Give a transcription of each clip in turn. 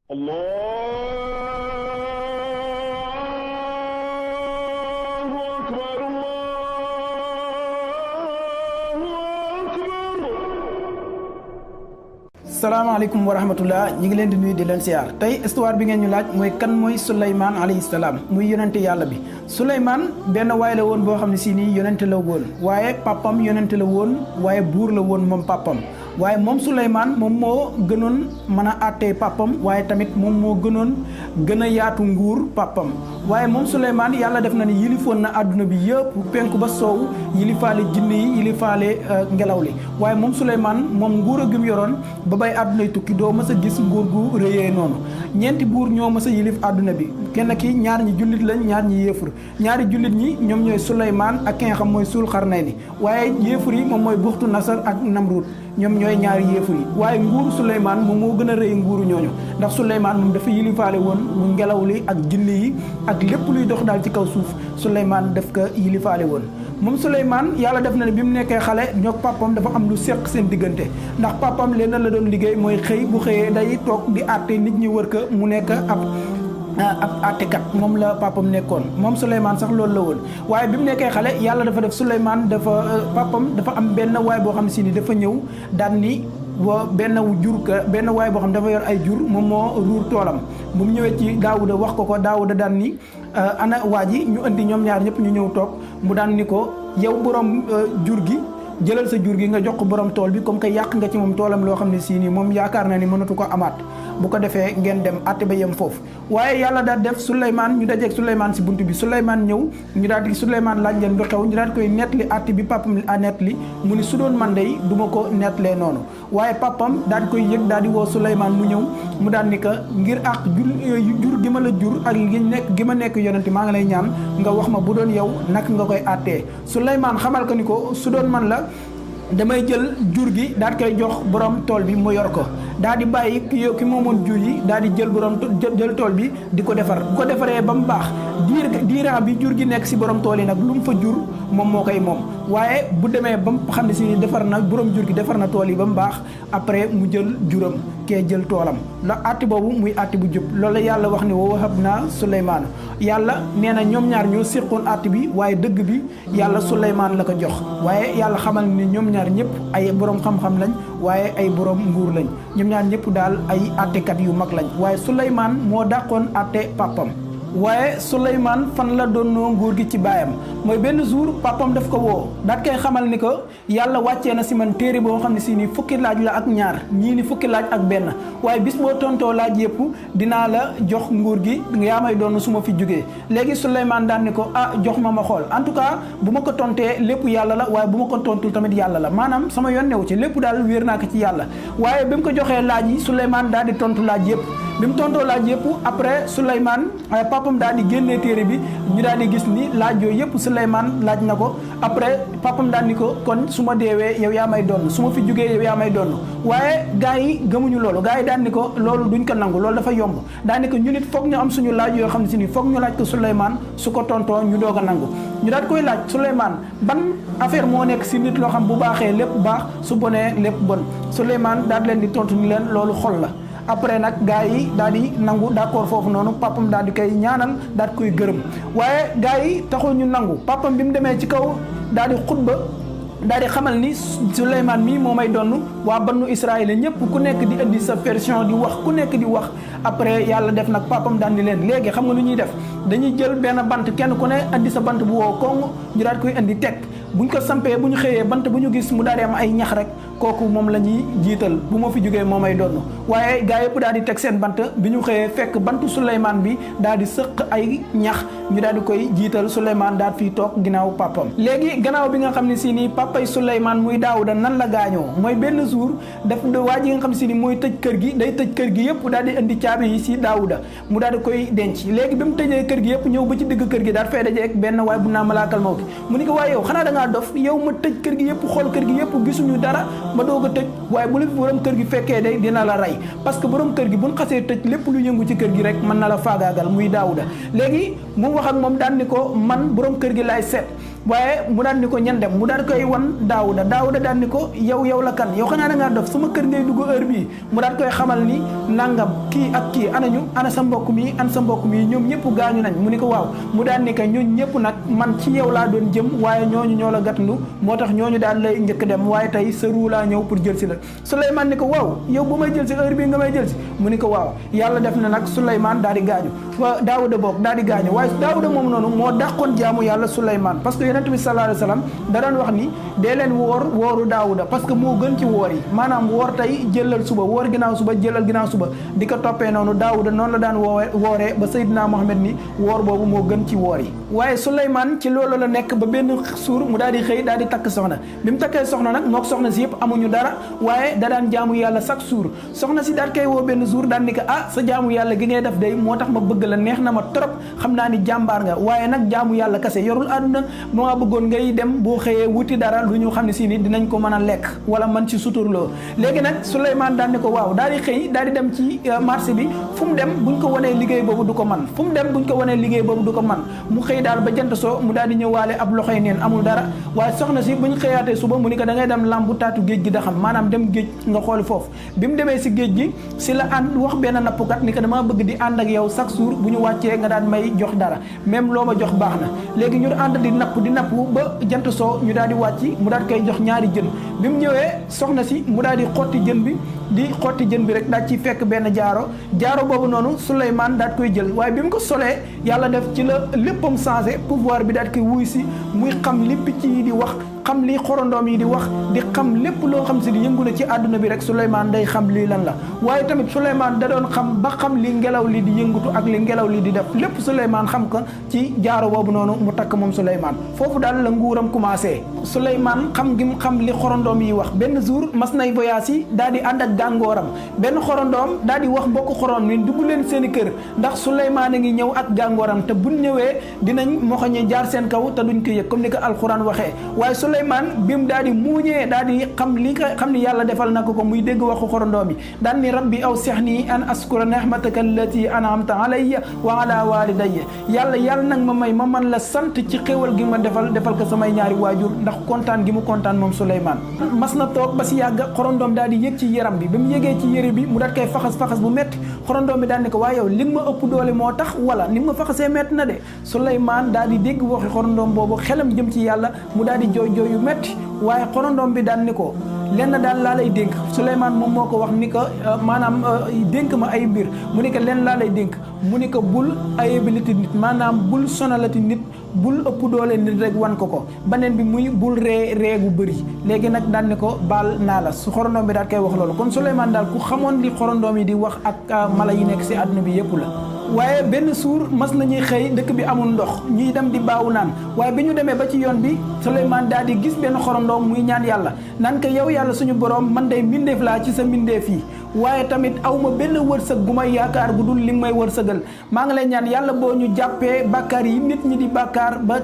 الله أكبر salaamaaleykum wa rahmatullah ñi ngi leen di nuyu di leen siyaar tey histoire bi ngeen ñu laaj mooy kan mooy Souleymane alayhi salaam muy yonente yàlla bi Souleymane benn waay la woon boo xam ne si nii yonente la woon waaye papam yonente la woon waaye buur la woon moom papam waaye moom Souleymane moom moo gënoon mën a àttee papam waaye tamit moom moo gënoon gën a yaatu nguur papam waaye moom Souleymane yàlla def na ni yilifoon na àdduna bi yëpp penku ba soow yilifaale jinne yi yilifaale ngelaw li waaye moom Souleymane moom nguur a gëm yoroon ba bay àddunay tukki doo mës a gis nguur gu rëyee noonu ñeenti buur ñoo mës a yilif àdduna bi kenn ki ñaar ñi jullit lañ ñaar ñi yéefur ñaari jullit ñi ñoom ñooy Souleymane ak ki nga xam mooy Sul Xarnayni waaye yéefur yi moom mooy Buxtu Nasar ak Namrud ñoom ñooy ñaari yéefur yi waaye nguuru Souleymane moom moo gën a rëy nguuru ñooñu ndax Souleymane moom dafa yilifaale woon mu ngelaw li ak jinne yi ak lépp luy dox daal ci kaw suuf Souleymane daf ko yilifaale woon moom Souleymane yàlla def na ne bi mu nekkee xale ñoo papam dafa am lu seq seen diggante ndax papam leen la doon liggéey mooy xëy bu xëyee day toog di àtte nit ñi wër ko mu nekk ab àttekat moom la papam nekkoon moom Souleymane sax loolu la woon waaye bi mu nekkee xale yàlla dafa def Souleymane dafa papam dafa am benn waay boo xam si ni dafa ñëw daan ni benn waay boo xam dafa yor ay jur moom moo ruur toolam bu mu ñëwee ci Daawuda wax ko Daawuda daan ni ana waa ji ñu indi ñoom ñaar ñëpp ñu ñëw toog mu daan ni ko yow borom jur gi jëlal sa jur gi nga jox ko borom tool bi comme que yàq nga ci moom toolam loo xam ne si nii moom yaakaar na ni mënatu ko amaat bu ko defee ngeen dem àtte ba yem foofu waaye yàlla daal def Souleymane ñu dajeeg Souleymane si bunt bi Souleymane ñëw ñu daal di Souleymane laaj leen lu xew ñu daal di koy nettali àtte bi papam a nettali mu ni su doon man dey du ma ko nettalee noonu waaye papam daal di koy yëg daal di woo Souleymane mu ñëw mu daal ni que ngir àq jur gi ma la jur ak gi ma nekk yonente maa ngi lay ñaan nga wax ma bu doon yow naka nga koy àttee Souleymane xamal ko ni ko su doon man la damay jël jur gi daal di koy jox borom tool bi mu yor ko daal di bàyyi ki moomoon jur yi daal di jël tool bi di ko defar bu ko defaree ba mu baax diiran bi jur gi nekk si borom tool yi nag lu mu fa jur moom moo koy moom waaye bu demee ba mu xam ne si defar na borom jur gi defar na tool yi ba mu baax après mu jël juram kee jël toolam la àtte boobu muy àtte bu jub loolu la yàlla wax ne wa wahabnaa Souleymane yàlla nee na ñoom ñaar ñoo séqoon àtte bi waaye dëgg bi yàlla Souleymane la ko jox waaye yàlla xamal ni ñoom ñaar ñëpp ay borom xam-xam lañ waaye ay borom nguur lañ ñoom ñaar ñëpp daal ay àttekat yu mag lañ waaye Souleymane moo dàqoon àtte papam waaye Souleymane fan la doonoo nguur gi ci baayam mooy benn jour papam daf ko woo daat koy xamal ni ko yàlla wàccee na si man téere boo xam ne si ni fukki laaj la ak ñaar ñii ni fukki laaj ak benn waaye bis boo tontoo laaj yëpp dinaa la jox nguur gi yaa may doon su ma fi jógee léegi Souleymane daan ni ko jox ma xool en tout cas bu ma ko tontee lépp yàlla la waaye bu ma ko tontul tamit yàlla la maanaam sama yoon newu ci lépp daal wéer naa ko ci yàlla waaye bi mu ko joxee laaj yi Souleymane daal di tontu laaj yëpp bi mu tontoo laaj yëpp après Souleymane papam daal di génnee téere bi ñu daal di gis ni laaj yooyu yëpp Souleymane laaj na ko après papam daal ni ko kon su ma deewee yow yaa may doon su ma fi jógee yow yaa may doon waaye gars yi gëmuñu loolu gars yi daan ni ko loolu duñ ko nangu loolu dafa yomb daan ni ko ñu nit foog ñu am suñu laaj yoo xam ne si ni foog ñu laaj ko Souleymane su ko tontoo ñu doog a nangu ñu daal koy laaj Souleymane ban affaire moo nekk si nit loo xam bu baaxee lépp baax su bonee lépp bon Souleymane daal leen di tontu ni leen loolu xol la après nag gars yi daal di nangu d'accord foofu noonu papam daal di koy ñaanal daal di koy gërëm waaye gars yi taxul ñu nangu papam bi mu demee ci kaw daal di xutba daal di xamal ni Souleymane mii moo may donn waa bannu Israël ñëpp ku nekk di indi sa version di wax ku nekk di wax après yàlla def nag papam daan di leen léegi xam nga lu ñuy def dañuy jël benn bant kenn ku ne indi sa bant bu woo koŋ ñu daal di koy indi teg buñ ko sampee bu ñu xëyee bant bu ñu gis mu daal di am ay ñax rek kooku moom la ñuy jiital bu ma fi jógee moo may donn waaye gaa yëpp daal di teg seen bant bi ñu xëyee fekk bantu Souleymane bi daal di sëq ay ñax ñu daal di koy jiital Souleymane daal fii toog ginnaaw papam léegi gannaaw bi nga xam ne si nii papay Souleymane muy Daawuda nan la gaañoo mooy benn jour daf waa ji nga xam ne si ni mooy tëj kër gi day tëj kër gi yëpp daal di indi caabi yi si Daawuda mu daal di koy denc léegi bi mu tëjee kër gi yëpp ñëw ba ci digg kër gi daal fay daje ak benn waaye bu naa malaakal mawti mu ni ko waaye yow xanaa da ngaa dof yow ma tëj kër gi yëpp xool kër gi yëpp gisuñu dara ma doog a tëj waaye bu la fi borom kër gi fekkee day dina la rey parce que borom kër gi buñ xasee tëj lépp lu yëngu ci kër gi rek mën na la faagaagal muy Daawuda léegi mu wax ak moom daan ni ko man borom kër gi laay seet waaye mu daan ni ko ñan dem mu daal koy wan Daawuda daan ni ko yow la kan yow xanaa da ngaa dof sama kër ngay dugg heure bii mu daal koy xamal ni nangam kii ak kii ana sa mbokk mi ñoom ñëpp gaañu nañ mu ni ko waaw mu daan ni ko ñooñu ñëpp nag man ci yow laa doon jëm waaye ñooñu ñoo la gàttandu moo tax ñooñu daal lay njëkk dem waaye tey sa ruu laa ñëw pour jël si la Souleymane ni ko waaw yow bu may jël si heure bii nga may jël si mu ni ko waaw yàlla def na nag Souleymane daal di gaañu Daawuda boog daal di gaañu waaye Daawuda moom noonu moo dàqoon jaamu yàlla Souleymane parce que yonent bi sallallahu alayhi wa sallam da daan wax ni dee leen wooru Daawuda parce que moo gën ci woor yi maanaam woor tey jëlal suba woor ginnaaw suba jëlal ginnaaw suba di ko toppee noonu Daawuda noonu la daan wooree ba Seydina Mohamed ni woor boobu moo gën ci woor yi waaye Souleymane ci loolu la nekk ba benn suur mu daal di xëy daal di takk soxna bi mu takkee soxna nag mook soxna si yëpp amuñu dara waaye da daan jaamu yàlla chaque jour soxna si daal koy woo benn jour daan ni ko sa jaamu yàlla gi ngay def day moo tax ma bëgg la neex na ma trop xam naa ni jàmbaar nga waaye nag jaamu yàlla kase yorul àdduna maa bëggoon ngay dem boo xëyee wuti dara lu ñu xam ne si ni dinañ ko mën a lekk wala man ci suturloo léegi nag Souleymane daan ni ko waaw daal di xëy daal di dem ci marché bi fu mu dem buñ ko wanee liggéey boobu du ko man fu mu dem buñ ko wanee liggéey boobu du ko man mu xëy daal ba jant soo mu daal di ñëwaale ab loxoy neen amul dara waaye soxna si buñ xëyaatee suba mu ni ko da ngay dem lambu taatu géej gi da xam maanaam dem géej nga xooli foofu bi mu demee si géej gi si la ànd wax benn nappkat ni ko damaa bëgg di ànd ak yow chaque jour bu ñu wàccee nga daan may jox dara même loo ma jox baax na léegi ñu ànd di napp ba jant soo ñu daal di wàcc mu daal koy jox ñaari jën bi mu ñëwee soxna si mu daal di xotti jën bi rek daal ci fekk benn jaaro boobu noonu Souleymane daal koy jël waaye bi mu ko solee yàlla def ci la léppam changé pouvoir bi daal koy wuy si muy xam li picc yi di wax xam li xorondoom yi di wax di xam lépp loo xam si di yëngu na ci àdduna bi rek Souleymane day xam lii lan la waaye tamit Souleymane da doon xam ba xam li ngelaw li di yëngutu ak li ngelaw li di def lépp Souleymane xam ko ci jaaro boobu noonu mu takk moom Souleymane foofu daal la nguuram commencé Souleymane xam gi mu xam li xorondoom yi wax benn jour mas nay voyage yi daal di ànd ak gàngooram benn xorondoom daal di wax mbokk xoron ni dugg leen seen i kër ndax Souleymane a ngi ñëw ak gàngooram te buñ ñëwee dinañ moxoñe jaar seen kaw te duñ ko yëg comme ni ko alxuraan waxee waaye Souleymane bi mu daal di muuñee daal di xam ni yàlla defal na ko muy dégg waxu xorondoom yi daan ni rabbi awsixni an askura nihmataka allati an'amta alayya wa ala walidayya yàlla nag ma may ma man la sant ci xéewal gi ma defal ko samay ñaari waajur ndax kontaan gi mu kontaan moom Souleymane mas na toog ba si yàgg xorondoom daal di yëg ci yaram bi mu yëgee ci yére bi mu daat koy faxas bu metti xorondoom bi daal ni ko waaye yow li nga ma ëpp doole moo tax wala ni ma faxasee metti na de Souleymane daal di dégg waxi xorondoom boobu xelam jëm ci yàlla mu daal di jooy yu metti waaye xorondoom bi daan ni ko lenn daal laa lay dénk Souleymane moom moo ko wax ni ko maanaam dénk ma ay mbir mu ni ko lenn laa lay dénk mu ni ko bul ayabilité nit maanaam bul sonalati nit bul ëpp doole nit rek wan ko beneen bi muy bul ree gu bëri léegi nag daan ni ko baal naa la su xorondoom bi daal koy wax loolu kon Souleymane daal ku xamoon li xorondoom yi di wax ak mala yi nekk si àdduna bi yëpp la waaye benn suur mas nañuy xëy dëkk bi amul ndox ñuy dem di baawu naan waaye bi ñu demee ba ci yoon bi Souleymane daal di gis benn xorondoom muy ñaan yàlla naan ko yow yàlla suñu borom man day mbindeef laa ci sa mbindeef yi waaye tamit aw ma benn wërsëg gu may yaakaar gu dul li nga may wërsëgal maa ngi lay ñaan yàlla boo ñu jàppee bàkkaar yi nit ñi di bàkkaar ba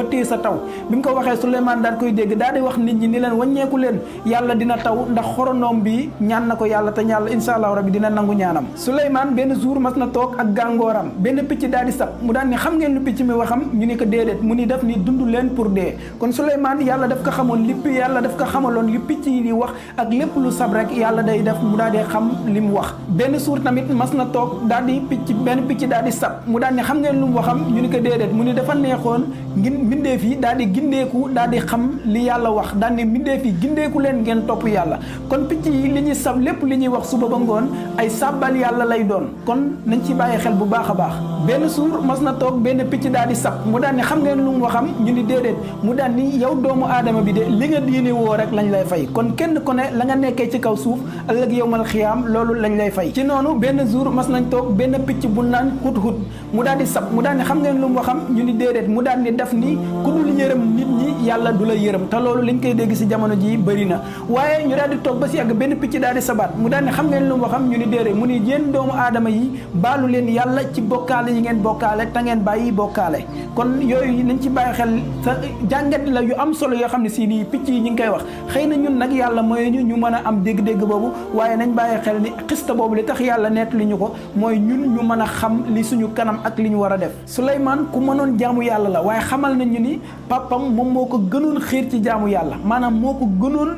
téye sa taw bi mu ko waxee Souleymane daal koy dégg daal di wax nit ñi ni leen wàññeeku leen yàlla dina taw ndax xorondoom bi ñaan na ko yàlla te yàlla insha allahu rabbi dina nangu ñaanam Souleymane benn jour mas na toog ak gàngooram benn picc daal di sab mu daan ni xam ngeen lu picc mi waxam ñu ni ko déedéet mu ni def ni dund leen pour dee kon Souleymane yàlla daf ko xamoon yàlla daf ko xamaloon li picc yi di wax ak lépp lu sab rek yàlla day def mu daal di xam li mu wax benn suur tamit mas na toog daal di benn picc daal di sab mu daal ni xam ngeen lu mu waxam ñu ni ko déedéet mu ni dafa neexoon mbindeef yi daal di gindeeku daal di xam li yàlla wax daal ni mbindeef yi gindeeku leen ngeen topp yàlla kon picc yi li ñuy sab lépp li ñuy wax suba ba ngoon ay sàbbal yàlla lay doon kon nañ ci bàyyi xel bu baax a baax benn suur mas na toog benn picc daal di sab mu daal ni xam ngeen lu mu waxam ñu ni déedéet mu daal ni yow doomu aadama bi de li nga diine woo rek lañ lay fay kon kenn ku ne la nga nekkee ci kaw suuf ëllëg yowmal xiyaam loolu lañ lay fay ci noonu benn jour mas nañ toog benn picc bu naan hut mu daal di sab mu daal ni xam ngeen lu mu waxam ñu ni déedéet mu daal ni def ni ku dul yërëm nit ñi yàlla du la yërëm te loolu liñ koy dégg si jamono ji bëri na waaye ñu daal di toog ba si yàgg benn picc daal di sabaat mu daal ni xam ngeen lu mu waxam ñu ni déedéet mu ni yéen doomu aadama yi baalu leen yàlla ci bokkaale yi ngeen bokkaale te ngeen bàyyi bokkaale kon yooyu nañ ci bàyyi xel sa jàngat la yu am solo yoo xam ne si nii picc yi ñu ngi koy wax xëy na ñun nag yàlla mooy ñu mën a am dégg-dégg boobu waaye nañ bàyyi xel ni xista boobu li tax yàlla nett li ñu ko mooy ñun ñu mën a xam li suñu kanam ak li ñu war a def. Souleymane ku mënoon jaamu yàlla la waaye xamal nañu ni papam moom moo ko gënoon xiir ci jaamu yàlla maanaam moo ko gënoon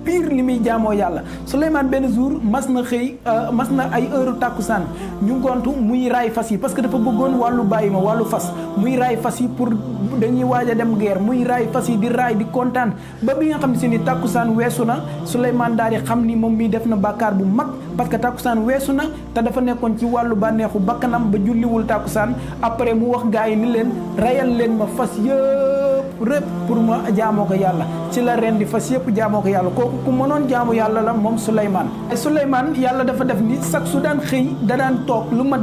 pire li muy jaamoo yàlla. Souleymane benn jour mas na ay heure tàkkusaan ñu gontu muy raay fas yi parce que dafa bëggoon wàllu bàyyi ma wàllu fas muy raay fas yi pour dañuy waaj a dem guerre muy raay fas yi di raay di kontaan ba bi nga xam ne si ni tàkkusaan weesu na Souleymane daal di xam ni moom mii def na bàkkaar bu mag parce que tàkkusaan weesu na te dafa nekkoon ci wàllu bànneexu bakkanam ba julliwul tàkkusaan après mu wax gaa yi ni leen rayal leen ma fas yëpp rëpp pour ma jaamoo ko yàlla ci la ren di fas yëpp jaamoo ko yàlla kooku ku mënoon jaamu yàlla la moom Souleymane yàlla dafa def ni sax su daan xëy da daan toog lu mat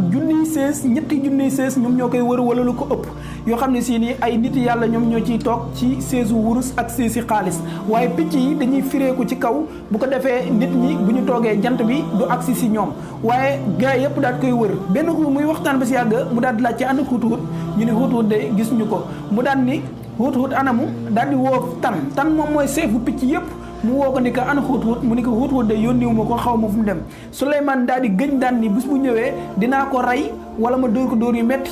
ñetti junniy sées ñoom ñoo koy wër wala lu ko ëpp yoo xam ne si nii ay nit yàlla ñoom ñoo ciy toog ci séesu wurus ak séesi xaalis waaye picc yi dañuy fireeku ci kaw bu ko defee nit ñi bu ñu toogee jant bi du agsi si ñoom waaye gars yëpp daal koy wër benn ko muy waxtaan ba si yàgg mu daal di laaj ci ànd Hudhud ñu ne Hudhud de gis ñu ko mu daan ni Hudhud anamu daal di woo tan moom mooy seefu picc yëpp mu woo ko ni ko ana Hudhud mu ni ko Hudhud de yónniwu ma ko xaw ma fu mu dem Souleymane daal di gëñ daan ni bis bu ñëwee dinaa ko rey wala ma dóor ko dóor yu metti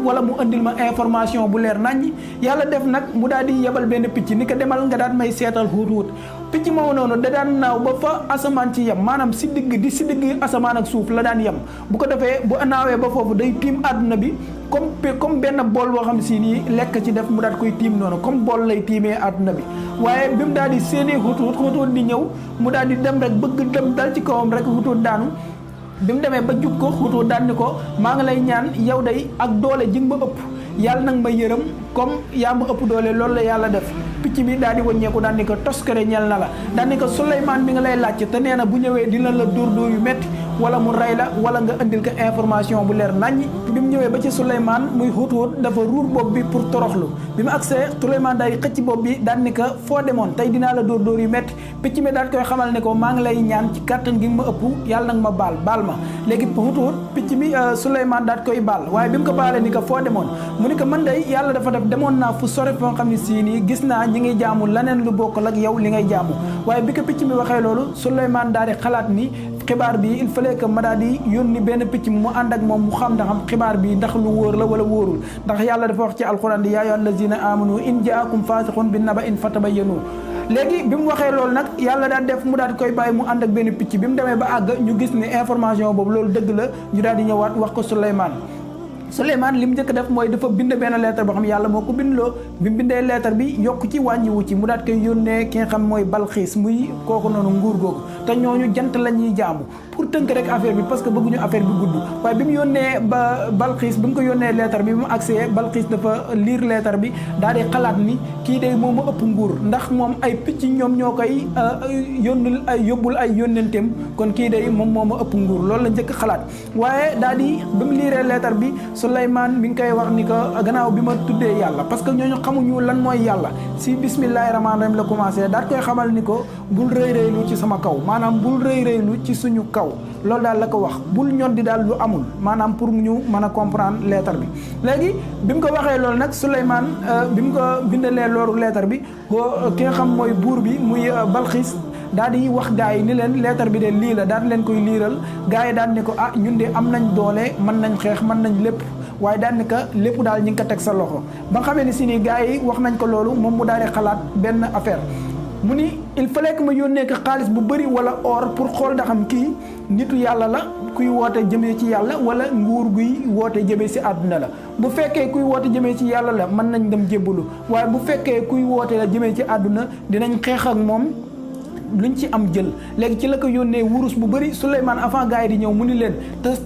wala mu andil ma information bu leer naññi yàlla def nag mu daal di yebal benn picc ni ko demal nga daan may seetal Hudhud picc ma noonu da daan naaw ba fa asamaan ci yem maanaam si digg asamaan ak suuf la daan yem bu ko defee bu naawee ba foofu day tiim àdduna bi comme benn bool boo xam si nii lekk ci def mu daal koy tiim noonu comme bool lay tiimee àdduna bi waaye bi mu daal di séenee Hudhud di ñëw mu daal di dem rek bëgg dem dal ci kawam rek Hudhud daanu bi mu demee ba jub ko Hudhud daan ni ko maa ngi lay ñaan yow day ak doole ji nga ma ëpp yàlla nag ma yërëm comme yaa ma ëpp doole loolu la yàlla def picc bi daal di wàññeeku daan ni ko toskare ñel na la daan ni ko Souleymane mi nga lay laajte te nee na bu ñëwee dina la dóor yu metti wala mu rey la wala nga indil ko information bu leer naññi bi mu ñëwee ba ci Souleymane muy Hudhud dafa ruur bopp bi pour toroxlu bi mu agsee Souleymane daal di xëcc bopp bi daan ni ko foo demoon tey dinaa la dóor yu metti picc mi daal koy xamal ne ko maa ngi lay ñaan ci kàttan gi ma ëpp yàlla nag ma baal ma léegi Hudhud picc mi Souleymane daal koy baal waaye bi mu ko baalee ni ko foo demoon mu ni ko man day yàlla dafa def demoon naa fu sore foo xam ne sii nii gis naa ñi ngi jaamu laneen lu bokkul ak yow li ngay jaamu waaye bi ko picc mi waxee loolu Souleymane daal di xalaat ni xibaar bi il fallait que ma daal di yónni benn picc mu ànd ak moom mu xam ndax xibaar bi ndax lu wóor la wala wóorul ndax yàlla dafa wax ci alquran di yaa ayyuhal lazina amanu in jaakum faasiqun bi naba'in fatabayyanu léegi bi mu waxee loolu nag yàlla daal def mu daal di koy bàyyi mu ànd ak benn picc bi mu demee ba àgg ñu gis ne information boobu loolu dëgg la ñu daal di ñëwaat wax ko Souleymane li mu njëkk def mooy dafa bind benn lettre boo xam yàlla moo ko bindloo bi mu bindee lettre bi yokk ci wàññiwu ci mu daat koy yónnee ki nga xam mooy Balxiis muy kooku noonu nguur googu te ñooñu jant la ñuy jaamu pour tënk rek affaire bi parce que bëgguñu affaire bi gudd waaye bi mu yónnee ba Balxiis bi mu ko yónnee lettre bi mu accès Balxiis dafa lire lettre bi daal di xalaat ni kii de moom a ëpp nguur ndax moom ay picc ñoom ñoo koy yóbbul ay yónnenteem kon kii de moom moo ma ëpp nguur loolu la njëkk xalaat waaye daal di bi mu lire lettre bi Souleymane mi ngi koy wax ni ko gannaaw bi ma tuddee yàlla parce que ñooñu xamuñu lan mooy yàlla si bismillahi rahmaani rahim la commencé daal koy xamal ni ko bul rëy rëylu ci sama kaw maanaam bul rëy rëylu ci suñu kaw loolu daal la ko wax bul ñor di daal lu amul maanaam pour ñu mën a comprendre lettre bi léegi bi mu ko waxee loolu nag Souleymane bi mu ko bindalee loolu lettre bi ki nga xam mooy buur bi muy Balxiis daal di wax gaa yi ni leen lettre bi de lii la daal di leen koy liiral gaa yi daal ni ko ah ñun de am nañ doole mën nañ xeex mën nañ lépp waaye daal ni ko lépp daal ñi ngi ko teg sa loxo ba nga xamee ni si ni gaa yi wax nañ ko loolu moom mu daal di xalaat benn affaire mu ni il fallait que ma yónnee ko xaalis bu bëri wala or pour xool ndax am kii nitu yàlla la kuy woote jëmee ci yàlla wala nguur guy woote jëmee si àdduna la bu fekkee kuy woote jëmee ci yàlla la mën nañ dem jébbalu waaye bu fekkee kuy woote la jëmee ci àdduna dinañ xeex ak moom luñ ci am jël léegi ci la ko yónnee wurus bu bëri Souleymane avant gars yi di ñëw mu ni leen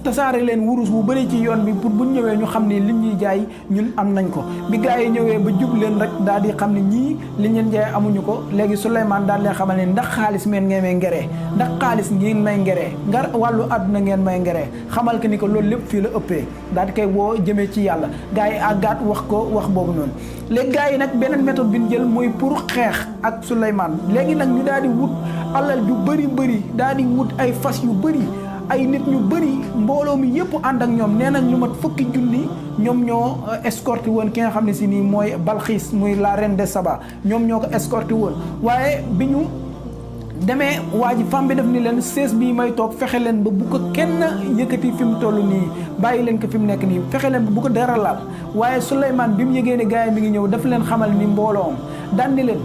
tasaare leen wurus bu bëri ci yoon bi pour buñ ñëwee ñu xam ne li ñuy jaay ñun am nañ ko bi gars yi ñëwee ba jub leen rek daal di xam ne ñii li leen jaay amuñu ko léegi Souleymane daal leen xamal ne ndax xaalis ngeen may ngeree ndax xaalis ngeen may ngeree ngar wàllu àdduna ngeen may ngeree xamal que ni ko loolu lépp fii la ëppee daal di koy woo jëmee ci yàlla gars yi àggaat wax ko wax boobu noonu léegi gars yi nag beneen méthode bi ñu jël mooy pour xeex ak Souleymane léegi nag ñu daal di wut alal yu bëri daal di wut ay fas yu bëri ay nit ñu bëri mbooloo mi yëpp ànd ak ñoom nee nañ lu mat fukki junni ñoom ñoo escorté woon ki nga xam ne si nii mooy Balxiis muy la reine de Saba ñoom ñoo ko escorté woon waaye bi ñu demee waa ji femme bi def ni leen sées bii may toog fexe leen ba bu ko kenn yëkkati fi mu toll nii bàyyi leen ko fi mu nekk nii fexe leen ba bu ko dara laal waaye Souleymane bi mu yëgee ne gars yi mi ngi ñëw dafa leen xamal ni mbooloom daan ni leen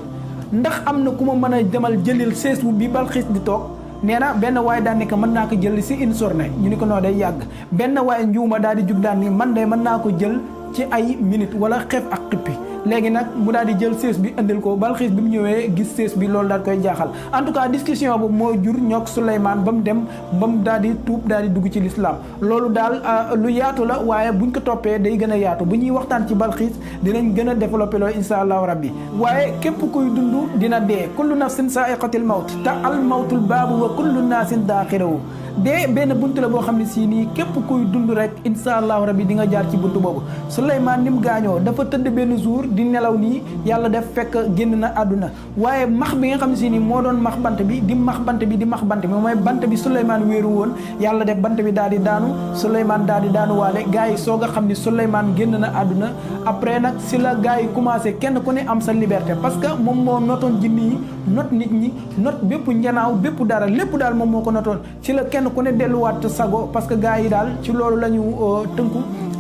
ndax am na ku ma mën a demal jëlil sées bu bi Balxiis di toog nee na benn waaye daan ni ko mën naa ko jël si une journée ñu ni ko noo day yàgg benn waaye njuuma daal di jug daan ni man de mën naa ko jël ci ay minute wala xeef ak xippi léegi nag mu daal di jël sées bi indil ko Balxiis bi mu ñëwee gis sées bi loolu daal koy jaaxal en tout cas discussion boobu moo jur ñoog Souleymane ba mu dem ba mu daal di tuub daal di dugg ci l'islam loolu daal lu yaatu la waaye buñ ko toppee day gën a yaatu bu ñuy waxtaan ci Balxiis dinañ gën a développé loolu insha allahu rabbi waaye képp kuy dund dina dee kullu nafsin saaiqatil mawt te al mawtul baabu wa kullu naasin daaxirahu dee benn bunt la boo xam ne si nii képp kuy dund rek insha allahu rabbi di nga jaar ci bunt boobu Souleymane ni mu gaañoo dafa tëdd benn jour di nelaw nii yàlla def fekk génn na àdduna waaye max bi nga xam ne si nii moo doon max bant bi di max bant bi di max bant bi mooy bant bi Souleymane wéeru woon yàlla def bant bi daal di daanu Souleymane daal di daanu waale gars yi soog a xam ni Souleymane génn na àdduna après nag si la gars yi commencé kenn ku ne am sa liberté parce que moom moo notoon jinni yi not nit ñi not bépp njanaaw bépp dara lépp daal moom moo ko notoon ci la kenn ku ne delluwaat sago parce que gars yi daal ci loolu la ñu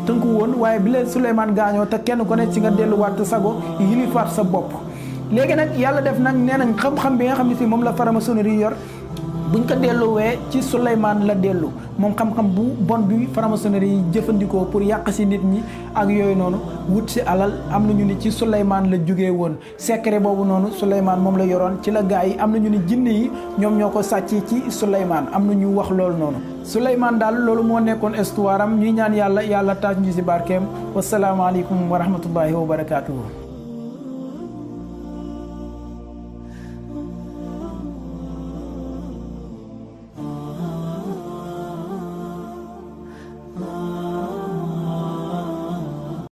tënku woon waaye bi leen Souleymane gaañoo te kenn ku ne ci nga delluwaat sago yilifaat sa bopp léegi nag yàlla def nag nee nañ xam-xam bi nga xam ne si moom la franc-maçonnerie yor buñ ko delluwee ci Souleymane la dellu moom xam-xam bu bon bi franc-maçonnerie yi jëfandikoo pour yàq si nit ñi ak yooyu noonu wut si alal am na ñu ni ci Souleymane la jógee woon secret boobu noonu Souleymane moom la yoroon ci la gaa yi am na ñu ni jinne yi ñoom ñoo ko sàcc ci Souleymane am na ñu wax loolu noonu Souleymane daal loolu moo nekkoon histoire am ñuy ñaan yàlla taaj ñu si barkeem wasalaamaaleykum wa rahmatullahi wa barakaatuhu.